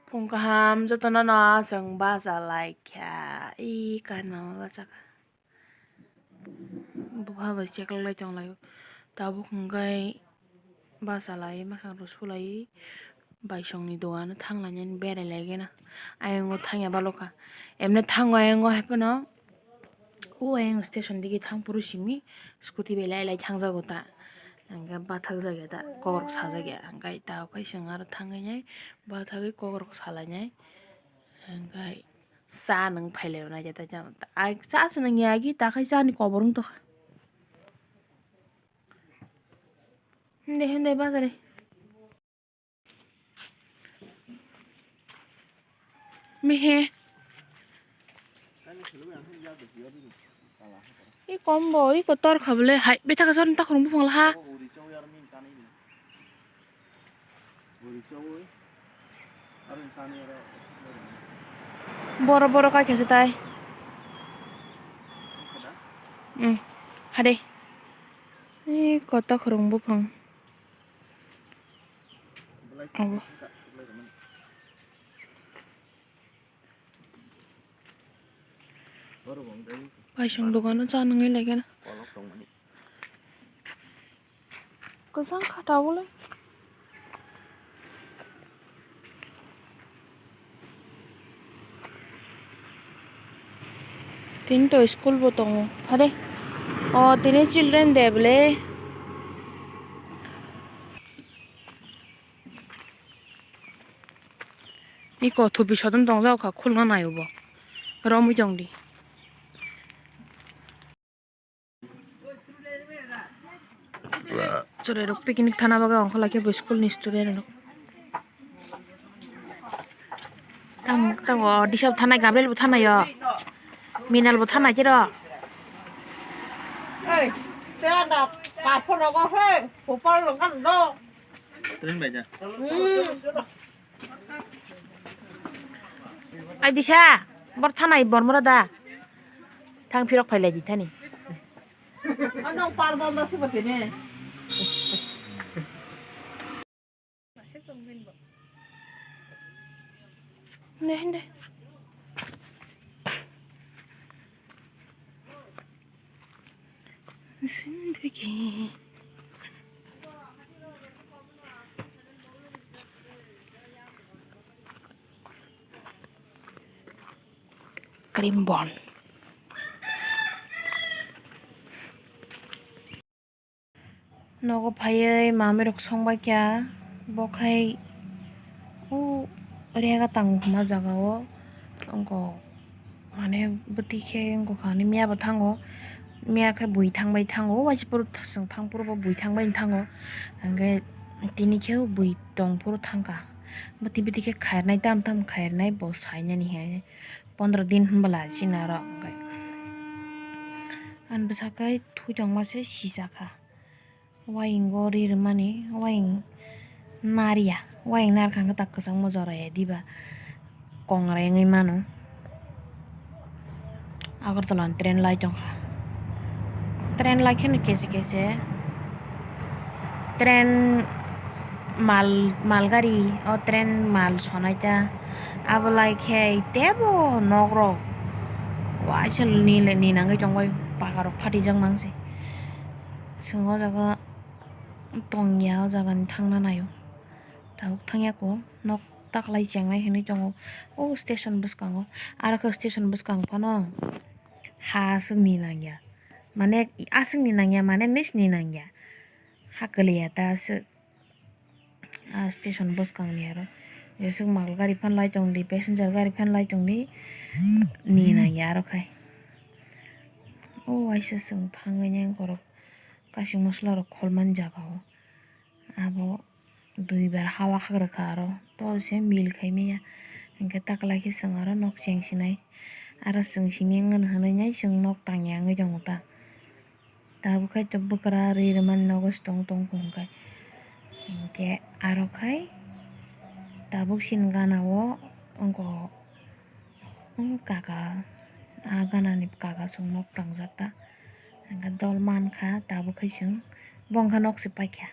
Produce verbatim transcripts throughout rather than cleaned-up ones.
Phung kaham jotono no chwng bacha lai kha. Ee, kanma ma bacha kha. Bupha bai cheklai tong lai o. Tabuk hwnkhe bacha lai, makhang rw su lai, baisongni dogano thang lainani berai lai gana. Ayang o thang ya balo kha. Emne thango ayang o hai phano. O ayang station digi thang phuru simi scooty bai lai lai thang jago ta. Hwnkhe bathak jak ya ta, kok rok sajak ya. Hwnkhe ta o kaisa aro thang nai bathagwi kok rok salai nai. Hwnkhe cha nwng phai lai nai ta, cha se nwng ya agi ta khai cha ni kobor wng tokha. Hwnde hwnde bazar e. Mehe. I kombo, i kotor kha bole. Hai, bethak asor ta khurung buphang laha. Boro boro kai khe se tai. Hmm, hade. I kotor khurung buphang. Abo. Kaisong dogano cha nangwi laikha na. Kwchang kha tabule. Tini to school bo tongo, phare. O, tini children day bole. Iko thupi sodom tong jak kha, khulna nai bo. Romwi tong di. Chwrai rok picnic thana bagwi ongkha lai khe bo school ni student rok. Tang, tang o disap thanai, Gabriel bo thanai o. Minal bo thanai khe ro. Ei, te na papor rogo he, popor rogo no. Train bai ja. Hmm. Ai disa, bor thanai bor mora da. Thang phirok phai lai di thani. Ano par bol da suba tene. Ne, ne. Zindagi. Cream bun. Nogo phaiwi mamirok songbaikha, bo khai o rega tango hwnma jaga o, wngkha mane bwtwi khe wngkha ani miya bo thango, miya khe bui thangbai thango, waisa phuru chwng thang phuru bo bui thangbai thango, hwnkhe tini khe bui tong phuru thangkha, bwtwi bwtwi khe khairnai tam tam khairnai bo sainani hai. Pondro din hwnbwla chini oro hwnkhe. Ani bwsakhe thwi tongma se sijak kha. Wayingo ri rwmani, waying nariya. Waying narikha hwnkhe tak kwchangma jora ya diba kongrai wngwi mano. Agartala ni train lai tongkha. Train lai kheno kese kese. Train mal, mal gari, o train mal sonai ta. Abo lai khe tebo nok rok waisa ni le ni nangwi tongbai, paka rok phatijak mang se. Chwng o jaga tongya, o jaga ni thangna naio. Tabuk thangya ko nok taklai chengnai hinwi tongo. O station bwskango, aro khe station bwskang phano ha aswk ni nangya. Mane aswk ni nangya, mane nis ni nangya. Ha kwlwi ya ta aswk. A station bwskang ni aro. Jeswk mal gari phan lai tong di, passenger gari phan lai tong di. Ni nangya aro khai. O waisa chwng thangwi nai borok kasing masla rok kholmani jaga o. Abo duibar hawa khakrwkha aro, tobose mil khaimaya. Hinkhe taklai khe chwng aro nok cheng sinai. Aro chwng simi wngmani hwnwi nai chwng nok tangya wngwi tongo ta. Tabuk khai to bwkra ri rwmani nogo se tong tong kho hwnkhai. Hinkhe aro khai tabuk chini gana o wngkha o, wng kaka, a gana ni kaka chwng nok tangjak ta. Hinkhe dol mankha tabuk khai chwng bo wngkha nok se paikha.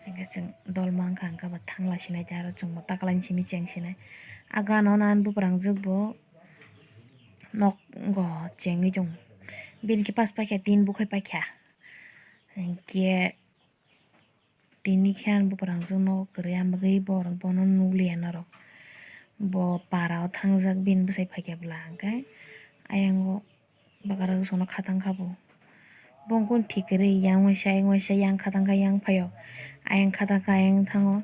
Hingke chwng dol mankha, hingke bo thangla sinai, tei aro chwngbo taklaini simi cheng sinai. A gana o nang bubarangjwk bo nogo chengwi tongo. Bini khe pas paikha, tin bukhai paikha. Hingke tini khe ang bubarangjwk nogo kwrwi, ang bagwi bo, bono nukliya norok. Bo para o thangjak, bini bwsai paikha bwla, hingke ayang o. Bakarok sono khatang kha bo. Bo wngkha thik kwrwi, yang waisa, yang waisa, yang khatang kha, yang phaio. Ayang khatang kha, ayang thango.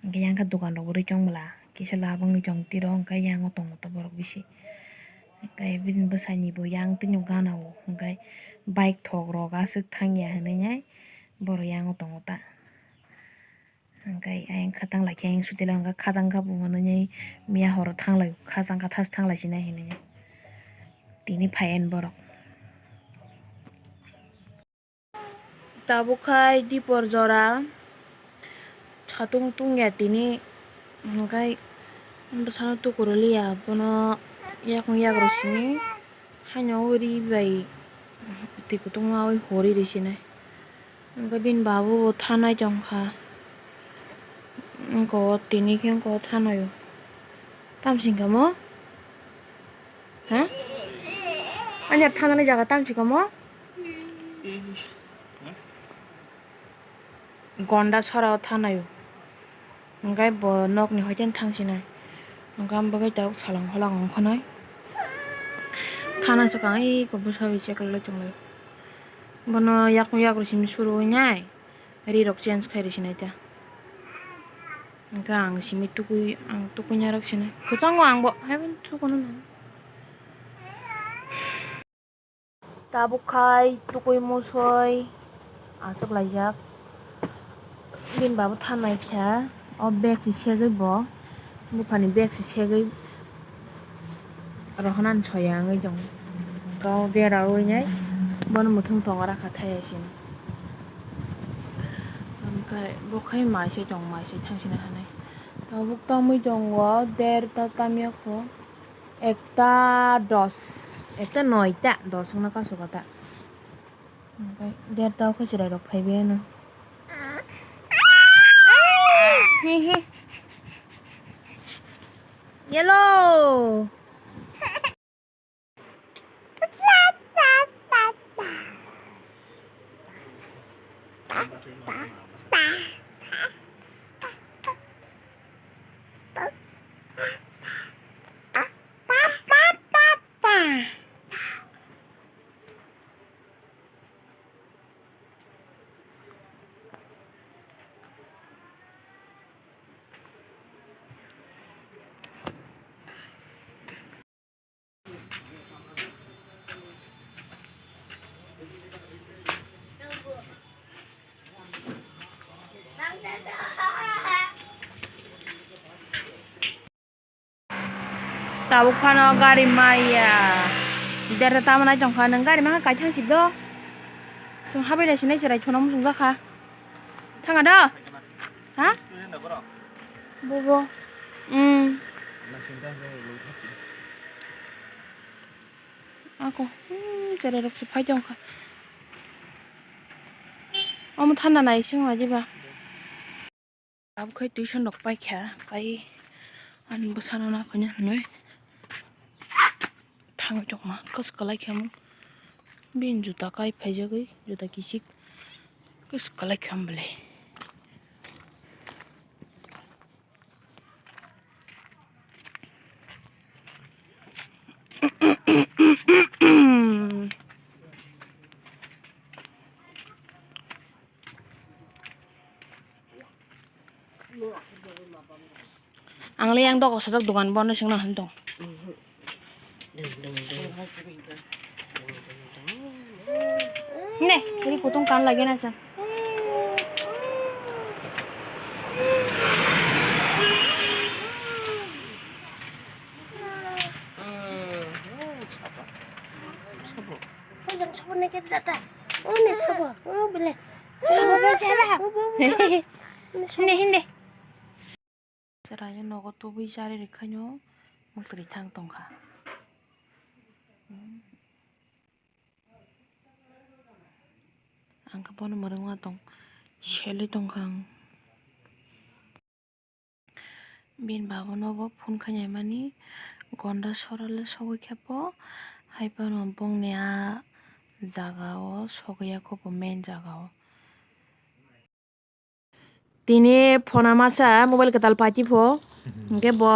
Hingke yang kha dokan rok bo rwi tong bwla. Kisa lab wngwi tong tiro, hingke yang o tongo to borok bisi. Hingke bini bwsai ni bo yang tini gana o. Hingke bike thok rok aswk thang ya hinui nai borok yang o tongo ta. Hingke ayang khatang lai khe ayang suti lai, hingke khatang kha bo hinui miya horo thanglai, khachang kha thas thanglai sinai hinui. Tini phai ani borok. Tabuk khai dipor jora satung tungya tini, hingke bwsano tukurliya, bono yakung yagra simi. Haino o ri bai twi kutung ma ui hori ri sinai. Hingke bini babu bo thanai tongkha. Wngkha o tini khe wngkha o thanai o. Tamsing kamo? Ha? Ani thanani jaga tamsing kamo? Gonda sora o thanai o. Hingke bo nokni hoite thang sinai. Hingke ang bagwi tabuk salang holang ongkha nai. Thana swkang eko bwsa bai cheklai tonglai. Bono yakung yagra simi suru oi nai. Ri rok change khai rw sinai ta. Hingke ang simi tukui, ang tukui narwk sinai. Kwchango ang bo, hai bai tukuno nang. Tabuk khai tukui musui achuk laijak. Bini babu thanai kha o bag se segwi bo, buphani bag se segwi rohonani soya wngwi tongo. Kau bera ui nai bono mwthang tongo rakha thai hai sini. Hwnkhe bo khai mai se tong, mai se thang sina hinui. Tabuk tamui tongo derta tamya kho. Ekta dos, ekta noita, dos wngna kasu kata. Oke, derta o khe chwrai rok phai bai ano. He he. Yellow. Tabuk phano gari maya. Derta tamo nai tongkha, nwng gari mangkha kaithang si do. Chwng habai nai sinai chwrai thuna muchung jakha. Thanga do? Ha? Bobo. Hmm. Ako. Hmm, chwrai rok se phai tongkha. Omo thanda nai sing nai diba. Abo khai tuition rok paikha, pai ani bwsano naphanya hinwi thangwi tongma, kwchwk kwlai khe omo. Bini juta kai phaijagwi, juta kichik kwchwk kwlai khe omo belai. Ang le yang dok sajak dogan bono singno han tong. Ne, ri kutung kan lagi na sa. Hojang sabo naked data. Oh, ne sabo. Oh, bele. Sabo ba sabo. Oh, bo, bo, bo. Ne sabo. Hindi, hindi. Chwraino nogo tubui chari rikhaino mwtwrwi thang tongkha. Ang khe bono mwrwngma tong, selwi tongkha ang. Bini babono bo phone khainai mani gonda sora le sogwi khe bo, hai phano bongni a jaga o sogwi ya kho bo main jaga o. Tini phona masa mobile kwtal paiti pho, hwnkhe bo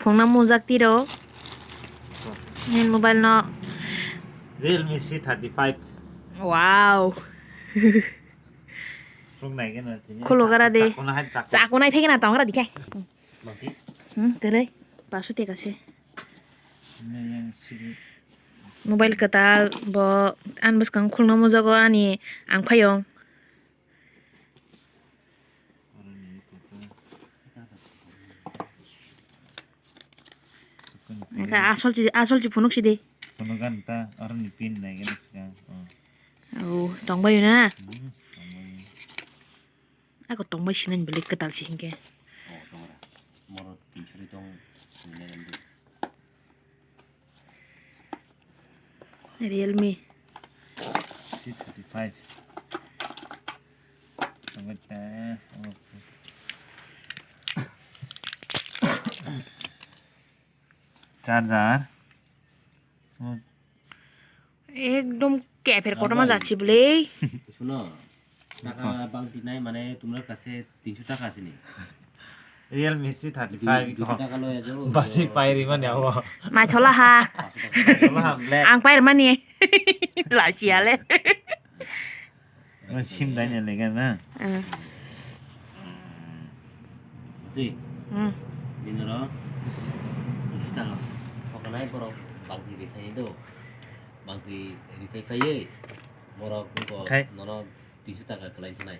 phungna mujak tiro. Nini mobile no Realme C thirty-five. Wow. Khuluk nai gana tini. Khuluk gara de. Chakona hai chakona. Chakona hai phegena tong gara dikhai. Mati. Hmm, tele. Pasu te kase. Ini yang sini. Mobile kwtal bo ani bwskang khulna mujago ani ang phayong. Nangkhe asol chi, asol chi phunuk si de. Phunuk gan ta, oro ni pin nai gana sika. Oh. Oh, tongbayo na? Hmm, tongbayo. Ako tongbai sinani belai kwtal si hinkhe. Oh, tongra. Moro tinsuri tong sinai gana. Realme. C thirty-five. Charger. Ekdom kepher kotorma jatsi bwle. Suno. Taka bangti nai mane tumra kase tinso taka asini. Realme C thirty-five ko. Basi pairi mani abo. Mai thola ha. Thola ha black. Ang pairi mani. Lasiale. Sim dai ne lega na. Asi. Hmm. Dinoro. Kita. Hokanai borok bangti rithai do. Bangti rithai phaiye. Borok ko nono tinso taka kwlai thanai.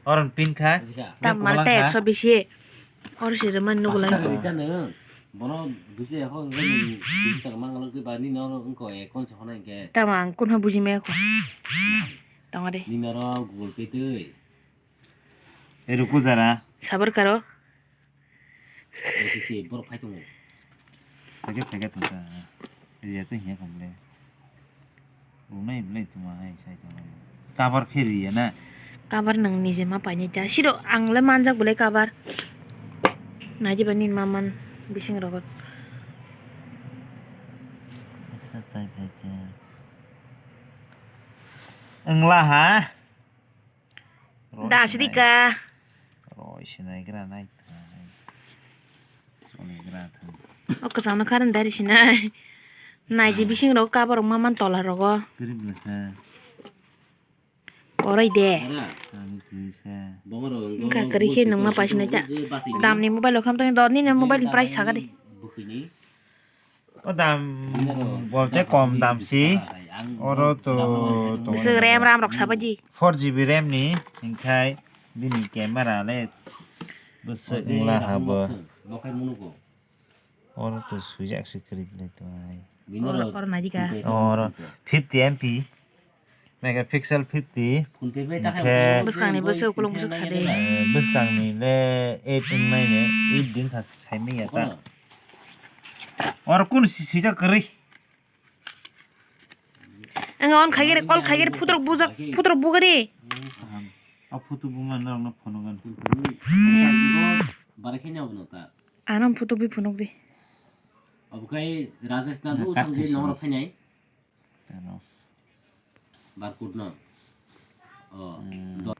Oron pin kha. Tam mal te ekso bisi. Or si rwmani nugulai. Bono duiso ekho tinso taka mangalok ba nini oro wngkha ekon se hona hinkhe. Tamo ang kunha buji maya kho. Tamo de. Nini oro Google Pay twi. Ero kujara. Sabar karo. Sisi borok phai tongo. Phai khe, phai khe tongkha. Riya tei hiya khamle. Runai belai tuma hai sai tongmani. Cover khe riya na? Cover nwng nije ma painai ta. Siro ang le manjak belai cover. Nai diba nini ma man bising rogo. Asa tai phai khe. Wngla ha? Da sidi ka. Roi sinai gra nai. Choli gra thang. O kwchangno kha ring dari sinai. Nai di bising rogo cover rok ma man tola rogo. Kwrwi bwlasa. Korai de. Ang kwrwi sa. Wngkha kwrwi khe nwng ma pasinai ta. Damni mobile rok khamtani do nini mobile ni price sakha de. O dam bolte kom dam si. Oro to, to Bwswk RAM, RAM rok sabai di. Four G B RAM ni, hinkhe bini camera le bwswk wngla ha bo. Oro to swijak se kwrwi belai to ai. Oro, oro naidi ka. Oro fifty M P. Megapixel fifty. Phone pay bai ta khai. Hinkhe bwskangni bwswk ukulung bwswk sade. Eh, bwskangni le eight wngmani, eight din kha saimanya ta. Oro kun si-, sijak kwrwi. Ang on khaigere, call khaigere, phutrok bujak, phutrok bugari. A photo buma norokno phonogan. Bara khe nyaw no ta. Anam photo bi phunuk di. Obo khai Rajesh na do sang je noro phainai. Tano. Barcode no. Oh. Hmm. Do-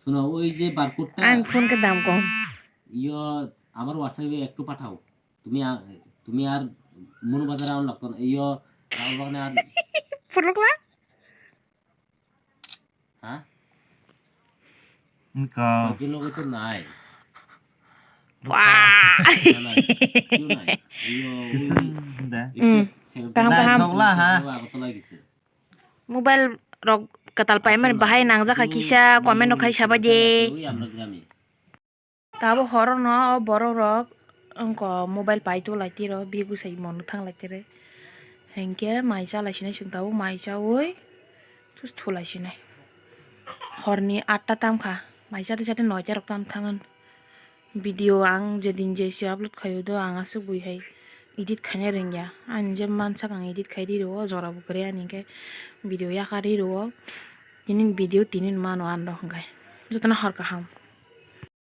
Suno, ওই যে বারকোডটা, ang phone khe dam kom. ইয়ো, আমার WhatsApp-এ একটু পাঠাও। তুমি আ-, তুমি আর মনুবাজারে আনা লাগতো না। ইয়ো, রাহুল বাগানে আর Purukla? হ্যাঁ? Engko. কয়েকজন লোকে তো নাই। Wah. না, না, কেউ নাই। ইয়ো, ওই Kisan da. Step Hmm. seven Kaham, kaham. Thokla, ha? আগরতলায় গেছে। Mobile rok kwtal paimani bahai nangjakha kisa comment rok khai sabaidi. Tabo horono o borok rok wngkha mobile pai tulaitiro bigusai mono thanglaitire. Hinkhe mai chalaisinai chwng tabuk mai chaui thulaisinai. Horni atta tamkha mai chate chate noita rok tamthang. Video ang jedin jesi upload khaio do ang aswk bui hai edit khaina rwngya. Ani je mansak ang edit khai ri rwo, jora bo kwrwi ani hwnkhe video yakarwi rwo. Tini video tini mano ang rok hwnkhe. Jotono hor kaham.